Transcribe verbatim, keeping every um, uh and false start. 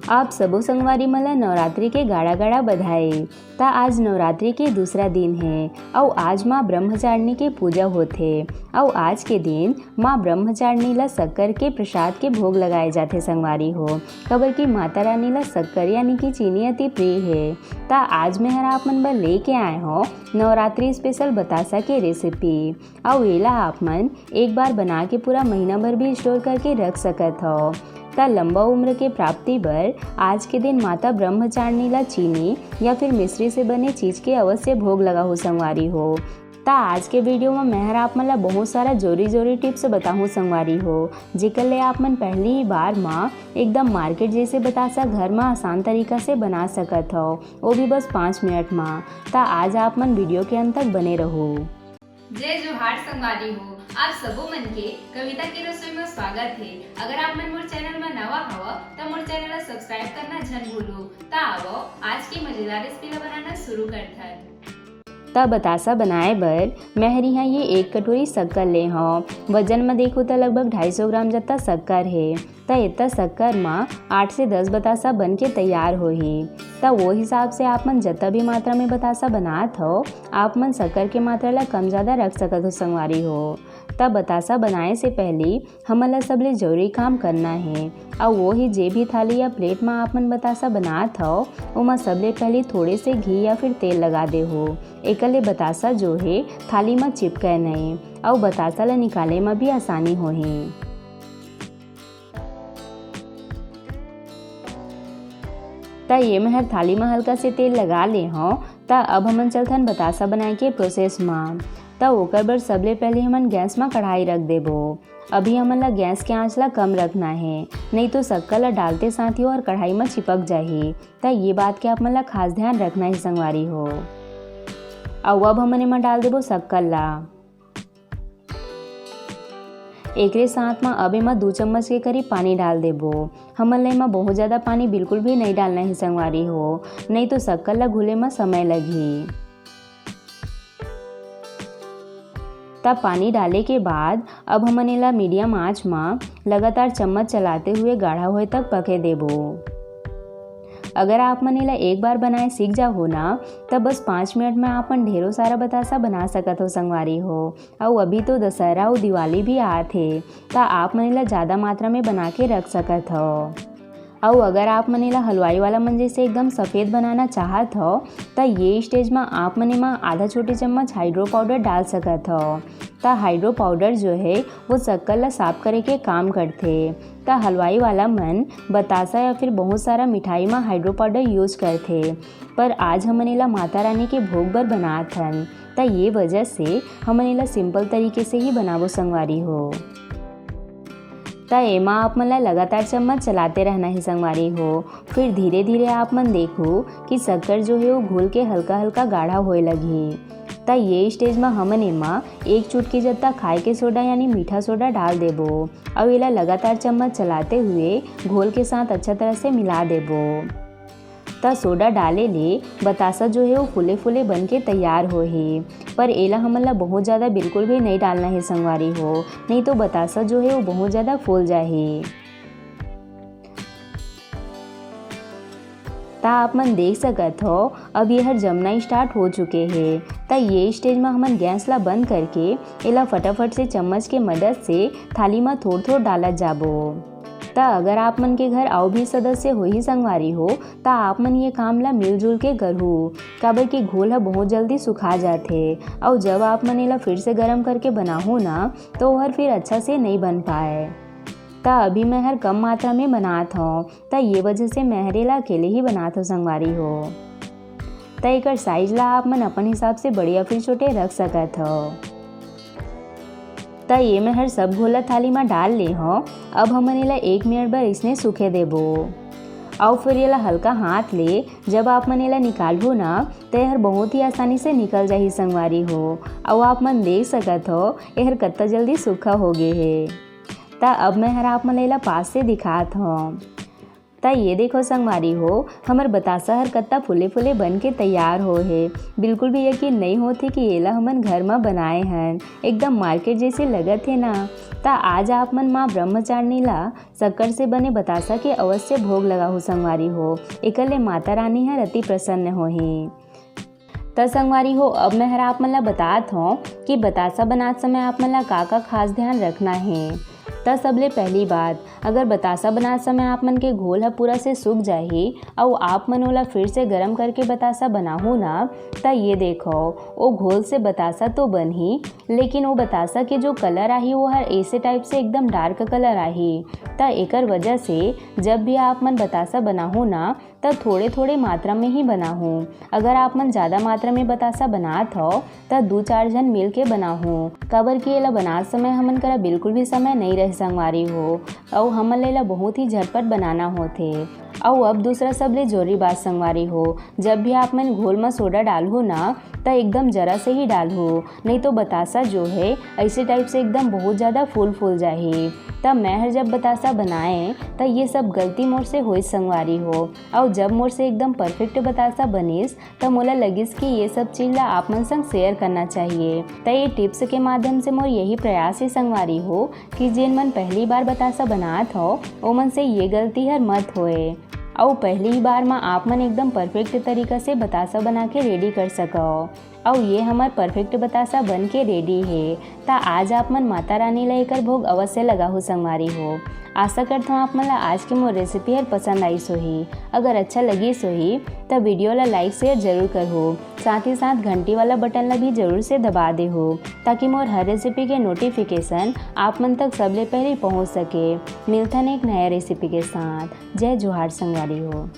आप सबो संगवारी मन ल नवरात्रि के गाड़ा गाड़ा बधाई। त आज नवरात्रि के दूसरा दिन हे, अउ आज माँ ब्रह्मचारिणी के पूजा होथे, अउ आज के दिन माँ ब्रह्मचारिणी ल शक्कर के प्रसाद के भोग लगाए जाथे संगवारी हो, काबर कि माता रानी ल शक्कर यानी कि चीनी अति प्रिय हे। त आज मैं हर आप मन बर लेके आए हौं नवरात्रि स्पेशल बतासा के रेसिपी। अउ एला आप मन एक बार बना के पूरा महीना भर भी स्टोर करके रख सकत हव। त लंबा उम्र के प्राप्ति बर आज के दिन माता ब्रह्मचारिणी ला चीनी या फिर मिश्री से बने चीज के अवश्य भोग लगाहू संगवारी हो। त आज के वीडियो म मैं हर आप मन ला बहुत सारा जोरी जोरी टिप्स बताहूँ संगवारी हो, जेकर ले आप मन पहली ही बार म एकदम मार्केट जैसे बतासा घर म आसान तरीका से बना सकत हव, वो भी बस पाँच मिनट म। त आज आप मन वीडियो के अंत तक बने रहू। जय जोहार संगवारी हो, आप सबो मन के कविता के रसोई म स्वागत हे। अगर आप मन मोर चैनल म नवा हव, त मोर चैनल ला सब्सक्राइब करना झन भूलो। त आवो, आज के मजेदार रेसिपी ला बनाना शुरू करथन। त बतासा बनाए बर मैं हर इहाँ ये एक कटोरी शक्कर ले हौं। वजन म देखहू त लगभग ढाई सौ ग्राम जत्ता शक्कर हे। त एतना शक्कर म आठ से दस बतासा बन के तैयार होही। त वो हिसाब से आप मन जत्ता भी मात्रा में बतासा बनात हव, आप मन शक्कर के मात्रा ला कम ज्यादा रख सकत हो संगवारी हो। त बतासा बनाए से पहली हमन ला सबले जरूरी काम करना हे, अउ वो ही जे भी थाली या प्लेट म आप मन बतासा बनात हव, ओमा सबले पहली थोड़े से घी या फिर तेल लगा देहू। एकर ले बतासा जो हे थाली म चिपके नहीं, अउ बतासा ला निकाले म भी आसानी होही। त ये मैं हर थाली म हल्का से तेल लगा ले हौं। त अब हमन चलथन बतासा बनाए के प्रोसेस म। त ओकर बर सबले पहले हमन गैस म कढ़ाई रख देबो। अभी हमन ला गैस के आंच ला कम रखना हे, नहीं तो शक्कर ला डालते साथ ही और कढ़ाई म चिपक जाही। त ये बात के आप मन ला खास ध्यान रखना हे संगवारी हो। अउ अब हमन एमा डाल देबो शक्कर ला। एकरे साथ म अब एमा दू चम्मच के करीब पानी डाल देबो। हमन ला एमा बहुत ज्यादा पानी बिल्कुल भी नहीं डालना हे संगवारी हो, नहीं तो शक्कर ला घुले म समय लगही। तब पानी डाले के बाद अब हमन एला मीडियम आंच म लगातार चम्मच चलाते हुए गाढ़ा होए तक पके देबो। अगर आप मन एला एक बार बनाए सीख जाहू ना, तब बस पाँच मिनट में आप मन ढेरों सारा बतासा बना सकत हो संगवारी हो। अउ अभी तो दशहरा अउ दिवाली भी आत हे, त आप मन एला ज्यादा मात्रा में बना के रख सकत हो। अउ अगर आप मन एला हलवाई वाला मन जैसे एकदम सफेद बनाना चाहत हो, त ये स्टेज म आप मन एमा आधा छोटी चम्मच हाइड्रो पाउडर डाल सकत हो। त हाइड्रो पाउडर जो है, वो शक्कर ला साफ करे के काम करथे। त हलवाई वाला मन बतासा या फिर बहुत सारा मिठाई म हाइड्रो पाउडर यूज करथे, पर आज हमन एला माता रानी के भोग बर बनात हन, त ये वजह से हमन एला सिंपल तरीके से ही बनाबो संगवारी हो। त एमा आप मन ला लगातार चम्मच चलाते रहना हे संगवारी हो। फिर धीरे-धीरे आप मन देखहू कि शक्कर जो हे वो घुल के हल्का-हल्का गाढ़ा होए लगही। त ये स्टेज म हमन एमा एक चुटकी जत्ता खाए के सोडा यानी मीठा सोडा डाल देबो। अउ एला लगातार चम्मच चलाते हुए घोल के साथ अच्छा तरह से मिला देबो। त सोडा डाले ले बतासा जो हे वो फूले-फूले बन के तैयार होही, पर एला हमन ला बहुत ज्यादा बिल्कुल भी नहीं डालना हे संगवारी हो, नहीं तो बतासा जो हे वो बहुत ज्यादा फूल जाही। त आप मन देख सकत हो, अब ये हर जमना स्टार्ट हो चुके हे। त ये स्टेज म हमन गैस ला बंद करके एला फटाफट से चम्मच के मदद से थाली म थोड़-थोड़ डालत जाबो। त अगर आप मन के घर अउ भी सदस्य होही संगवारी हो, त आप मन ये काम ला मिलजुल के करहू, काबर कि घोल ह बहुत जल्दी सुखा जाथे, अउ जब आप मन एला फिर से गरम करके बनाहू ना, त ओहर फिर अच्छा से नइ बन पाए। त अभी मैं हर कम मात्रा में बनात हौं, त ये वजह से मैं हर एला अकेले ही बनात हौं संगवारी हो। त एकर साइज ला आप मन अपन हिसाब से बड़े या फिर छोटे रख सकत हव। त ये मैं हर सब घोला थाली म डाल ले हौं। अब हमन एला एक मिनट बर इसने सूखे देबो। अउ फिर एला हल्का हाथ ले जब आप मन एला निकालहू ना, त एहर बहुत ही आसानी से निकल जाही संगवारी हो। अउ आप मन देख सकत हो, एहर कत्ता जल्दी सूखा हो गे हे। त अब मैं हर आप मन ला एला पास से दिखात हौं। त ये देखो संगवारी हो, हमर बतासा हर कत्ता फूले फूले बन के तैयार हो हे। बिल्कुल भी यकीन नहीं होत हे कि एला हमन घर म बनाए हन। एकदम मार्केट जैसे लगत हे ना। त आज आप मन माँ ब्रह्मचारिणी ला शक्कर से बने बतासा के अवश्य भोग लगाहू संगवारी हो, एकर ले माता रानी हर अति प्रसन्न होही। त संगवारी हो, अब मैं हर आप मन ला बतात हौं कि बतासा बनात समय आप मन ला का-का खास ध्यान रखना हे। त सबले पहली बात, अगर बतासा बनात समय आप मन के घोल ह पूरा से सूख जाही अउ आप मन ओला फिर से गरम करके बतासा बनाहू ना, त ये देखो, ओ घोल से बतासा तो बनही, लेकिन ओ बतासा के जो कलर आही, वो हर ऐसे टाइप से एकदम डार्क कलर आही। त एकर वजह से जब भी आप मन बतासा बनाहू ना, त थोड़े-थोड़े मात्रा में ही बनाहू। अगर आप मन ज्यादा मात्रा में बतासा बनात हव, त दू चार झन मिल के बनाहू, काबर कि एला बनात समय हमन करा बिल्कुल भी समय नइ रहे संगवारी हो, अउ हमन ला एला बहुत ही झटपट बनाना होथे। अउ अब दूसरा सबले जरूरी बात संगवारी हो, जब भी आप मन घोल म सोडा डालहू ना, त एकदम जरा से ही डालहू, नहीं तो बतासा जो है ऐसे टाइप से एकदम बहुत ज्यादा फूल फूल जाही। त मैं हर जब बतासा बनाए, त ये सब गलती मोर से होइस संगवारी हो, अउ जब मोर से एकदम परफेक्ट बतासा बनिस, त मोला लगिस कि ये सब चीज ला आप मन संग शेयर करना चाहिए। त ये टिप्स के माध्यम से मोर यही प्रयास हे संगवारी हो कि जेन मन पहली बार बतासा बनात हो, ओमन से ये गलती हर मत होए। अउ पहली ही बार म आप मन एकदम परफेक्ट तरीका से बतासा बना के रेडी कर सकव। अउ ये हमर परफेक्ट बतासा बन के रेडी हे। त आज आप मन माता रानी ला एकर भोग अवश्य लगाहू संगवारी हो। आशा करथौं आप मन ला आज के मोर रेसिपी हर पसंद आइस होही। अगर अच्छा लगिस होही, त वीडियो ला लाइक शेयर जरूर करहू। साथ ही साथ घंटी वाला बटन ला भी जरूर से दबा देहू, ताकि मोर हर रेसिपी के नोटिफिकेशन आप मन तक सबले पहले पहुंच सके। मिलथन एक नया रेसिपी के साथ। जय जोहार संगवारी हो।